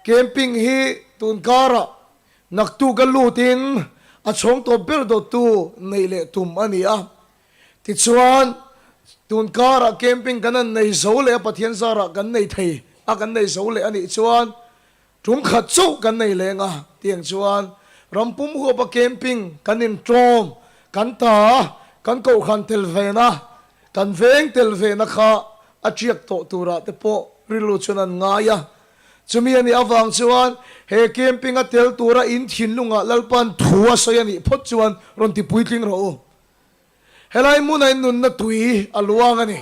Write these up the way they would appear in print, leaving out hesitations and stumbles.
Camping hi tun karah naktuk a lutin a chhawng tawp ber dawttu neih leh tum a ni a. Tichuan, tun karah camping kan han nei zo leh a, Pathian zarah kan nei thei a, kan nei zo leh a nih chuan tum khat chauh kan nei leng a, tiang chuan ram pum huapa camping kan inṭawm, kan ta, kan kohhran tel vena, kan veng tel vena kha a ṭiak tawh turah te pawh rilru chuan an ngai a. Chumi a nih avang chuan he camping a tel tura in thinlungah Lalpa'n thu a sawi a nih phawt chuan rawn ti puitling rawh u. Helai hmunah in nunna tui a luang a ni.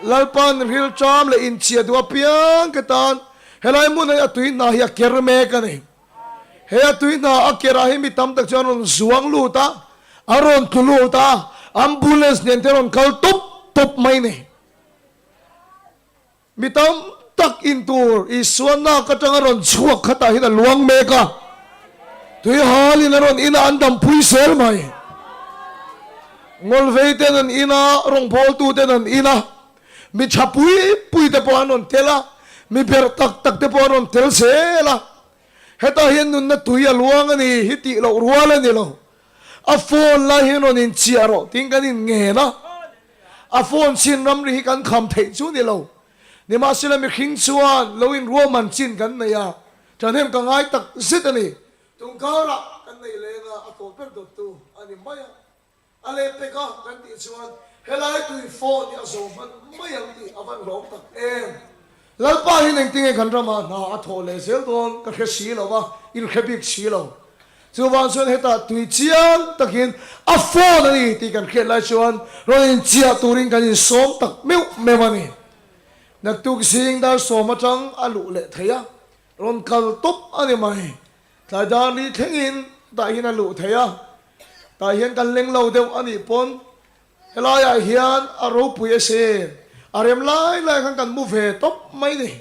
Lalpa'n rilṭam leh inchhiah duh apiang ka tan helai hmunah hi a tui hna hi a ker mek a ni. He a tui hna a kerah hi mi tam tak chuan an rawn zuang lut a, a rawn tlu lut a, ambulance nen te rawn kal tawp tawp mai a ni. Mi tam tak in tur Isua nak atanga rawn chhuak khatah hian a luang mek a, tui halin a rawn in a, an dampui zel mai. Ngawlvei ten an in a, rawngbawltu ten an in a, mi tha pui pui te pawh an rawn tel a, mi berh tak tak te pawh an rawn tel zel a. Hetah hian nunna tui a luang a ni hi tih loh rual a ni lo. A phone lai hian rawn inchiah rawh tiin kan inngen a. A phone chin ramri hi kan kham theih chu ni lo. Nimahsela mihring chuan lo inruahman chin kan nei a, ṭhahnem ka ngai tak zet a ni. Tungkarah kan nei leng a, a tawh ber dawttu a ni mai a. A leh pek a kan tih chuan helai tui phone hi a zo hman mai ang tih a van hlawm tak em. Lalpa hian engtinge kan ramah hna a thawh leh zel dawn ka hre si lo a, in hre bik si lo. Chuvang chuan hetah tui chiang takin a phone a ni tih kan hriat lai chuan rawn inchiah turin kan insawm tak meuh meuh a ni. Naktuk zing dar sawm atang a luh leh thei a, rawn kal tawp a ni mai. Tlai dar li thlengin tah hian a luh thei a, tah hian kan leng lo deuh a nih pawn Helaiah hian a ropui a sin, a rem lai lai khan kan mu ve tawp mai ni.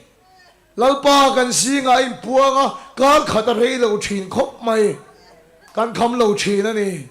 Lalpa kan zingah a inpuang a, kar khat a rei lo thin khawp mai, kan kham lo thin a ni.